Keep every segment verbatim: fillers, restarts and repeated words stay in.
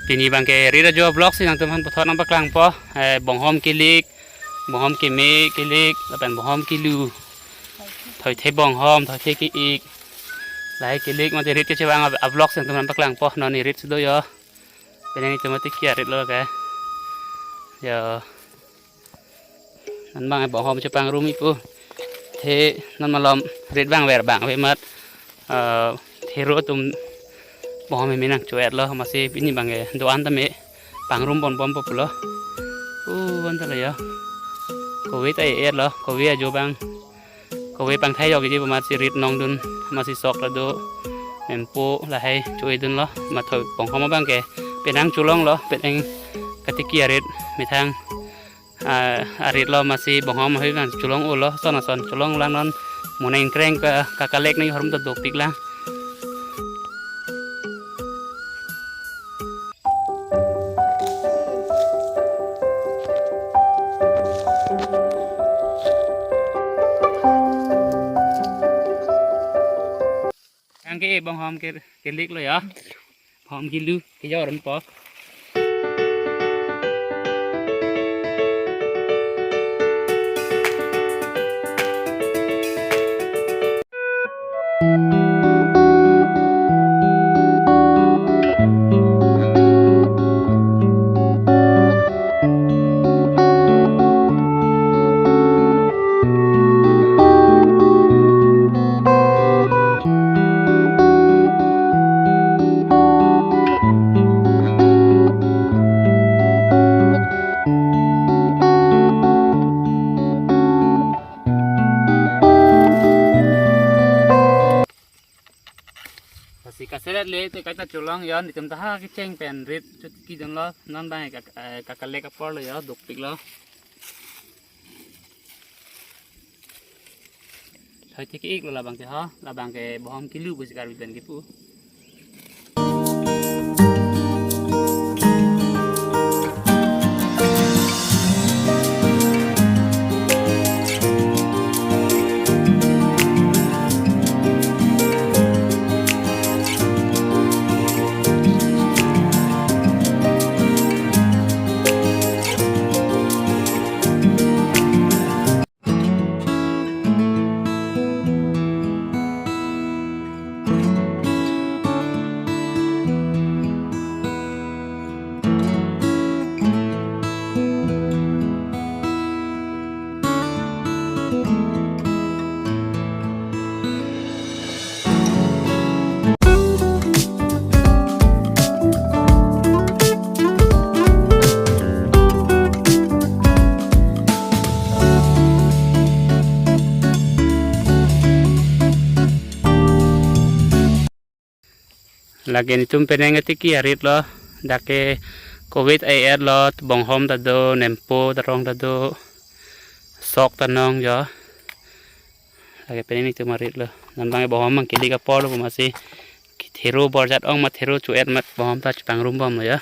Pini abangke rit ajo vlog si nangtumphan puthot nangpaklangpo. Eh, bonghom kelik, bonghom keme kelik, lapen bonghom kelu. Thoithe bonghom, thoithe ke-ik. Lahai kelik mate rit kechevang a-, a-vlog si nangtumphan paklangpo. Non ne rit si do yo. Penang itum mate ke-arit lo ke. Yo. Non abang bonghom chepangrum-ikpo. The non malom rit abang ver abang ave amat, eh, thero atum bonghom heme nangcho-etlo, amatsi pini abangke do-an tame pangrum ponbompo pulo. U, anta lo yo. Kove ta e-etlo, kove ajo abang. Kove pangthai yok ji amatsi rit nongdun, amatsi sok ta do, nempo lahai cho-edunlo, amat thoi bonghom abangke penang cholonglo, penang katiki arit methang, ah, aritlo, amatsi bonghom ahui abang cholong-olo, son ason cholonglang non, moning kreng ka, kakalek nangji arum ta dopiklang. Anke bonghom ke, kelik lo ya. Bonghom kelu kejor-anpo. Lasi kaselet le te kaita cholong yo, netum ta ha kecheng pen rit chot kidun lo, non abang ka, eh, kakalek apor lo yo, dopiklo. Thoithe ke-iklo labangke ho, labangke bonghom kelu pusi Karbi pen kipu. Lake netum penang atiki arit lo, dak ke kove e-etlo, bonghom ta do, nempo ta rong ta do, sok ta nong jo. Lake penang netum arit lo. Non abang bonghom abang kelik apor lo, amatsi kethero borjat ong amat thero cho-et amat bonghom ta chepangrumbom lo ya.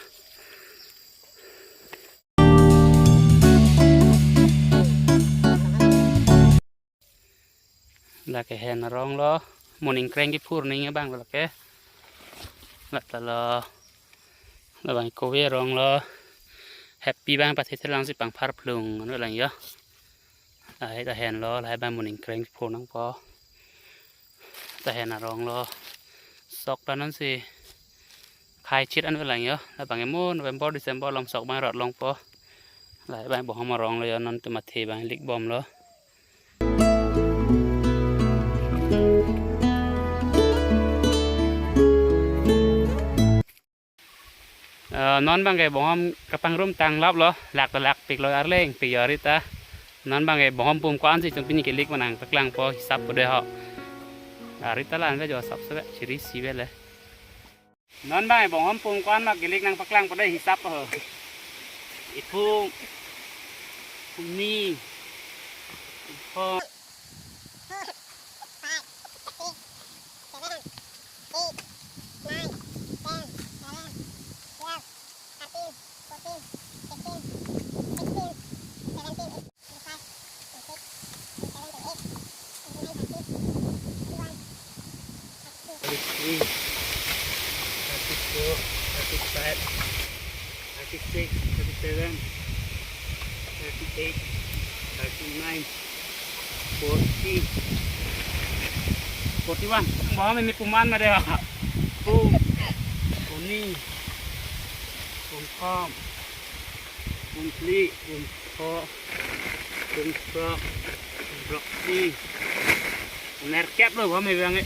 Lake hen arong lo, moning kreng kiphur ning abang lake. Lata lo, labang kove arong lo, happy abang pathe thelang si pangphar phlung, anu lang yo. Lahai ta henlo, lahai abang moning kreng phur nangpo. Ta hen arong lo. Sok ta non si khai chit anu lang yo. Labang emon November, December along sok abang rot longpo. Lahai abang bonghom arong lo yo, non netum athe abang likbom lo. Eh, non abangke bonghom kapangrum tanglap lo, lak ta lakpik lo, arleng pik yo arit ta. Non abangke bonghom pum ko-an si itum pini kelik ma nangpaklangpo hisap pu de ho. Arit ta la-an ve jo sap sebe, chiri si ve le. Non abangke bonghom pum ko-an ma kelik nangpaklangpo de hisap ho. Iphung, iphung ni, iphung. Four, five, six, seven, eight, nine, ten, eleven, twelve, thirteen, fourteen, fifteen, sixteen, seventeen, eighty-five, eighty-six, eighty-seven, eighty-eight, eighty-nine, thirty, thirty-one, thirty-two, thirty-three, thirty-four, thirty-five. Thirty-six, thirty-seven, thirty-eight, thirty-nine, forty, forty-one. Bom ini puman ma de. Pung, puni, pungthom, pungphli, pungpho, pungphrok, pungphroksi. Nerkep lo bom ini bang.